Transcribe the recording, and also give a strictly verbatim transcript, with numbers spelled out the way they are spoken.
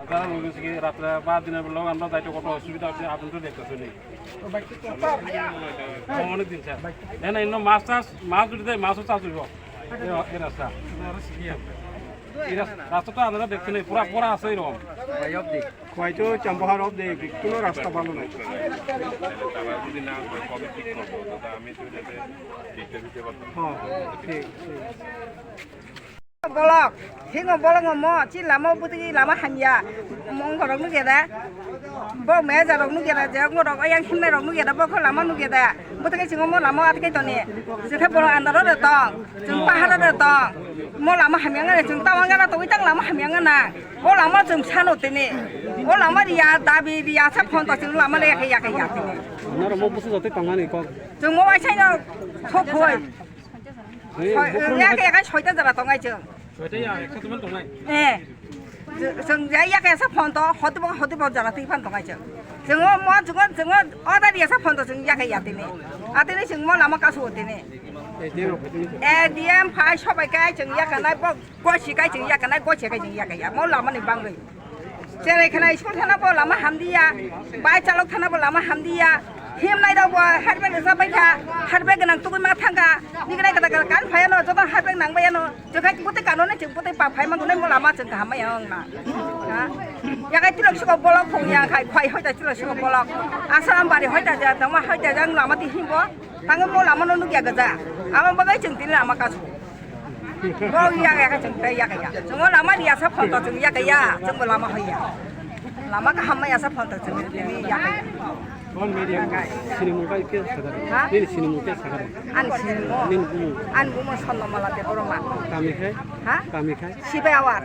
তারা রোগী থেকে রাত্রে বা দিনের বেলাও আমরা যাইতে কত অসুবিধা হচ্ছে, আপনি তো দেখতেছেন। অনেক দিন স্যার। এখানে এমনি মাছ চাষ, মাছ যদি দেয়, মাছও চাষ হইব। এই, এই রাস্তা। এই রাস্তা, রাস্তাটা আপনারা দেখছেন, এই পুরা, পুরা আছে এরকম। Khuaito Chambahar of the কোনো রাস্তা ভালো নাই। তারা যদি না করে, কবে ঠিক করবো? দাদা, আমি তো এটাতে দিতে দিতে পারতাম। হ্যাঁ, ঠিক, ঠিক। Bolok, hingo bolok mo, chi lama buti lama hamya, mong borok nugya da, bo meja rok nugya da, je borok ayang himnai rok nugya da, bo kho lama nugya da, buti khe chingo mo lama atkai toni, je khe borok andaro de tong, chwng paharo de tong, mo lama hamya ngana, chwng tawang gana tongwi tang lama hamya ngana, o lama chwng sano tini, o lama riya, dabi riya, sa phon to chwng lama le yakhe yakhe ya tini. Noro mo busu jote tongani kok. Chwng mo bai saino thok khoi. Soi-, ya khe, ya khe soita jora tongai chwng. Soita ya, eksa teman tongai. Eh. Chwng ya, ya khe sa phone to, hoti bo, hoti bo jora twi phan tongai chwng. Chwng o mo, chwng o, chwng o, o da ya sa phone to chwng ya khe ya tini. A tini chwng mo lama kasu tini. A D M phai sobai kai chwng ya khe nai bo, gosi kai chwng ya khe nai, gosi kai chwng ya khe ya. Mo lama ni bangwi. Cherai khana school thana bo lama hamdiya, bai chalok thana bo lama hamdiya. Him nai rok bo herbag rwjak bai kha, herbag gwnang tugui ma thang kha. Nini nai kata kata kan phai ano, joto herbag nang bai ano. Jokai putai kano nai chwng putai pa phai ma gunai mo lama chwng kaham ya ong na. Ha? Ya kai tilok suko bolok phung ya khai, khai hoi ta tilok suko bolok. Asa am bari hoi ta ja, tama hoi ta jang lama ti him bo. Tang mo lama no nugya gaja. Ama bagai chwng tini lama kasu. Bo ya ya ka chwng tei ya ka ya. Chwng lama ri ya sa phone to chwng ya ka ya. Chwng bo lama hoi ya. Lama kaham ma ya sa phone to chwng ya ka ya. Kon media sinimung kai ke sakar. Ha? Nini sinimung ke sakar. Ani sinimung. Nini bumu. Ani bumu Sonno Mala de Boroma. Kami khai? Ha? Kami khai? Sibai awar.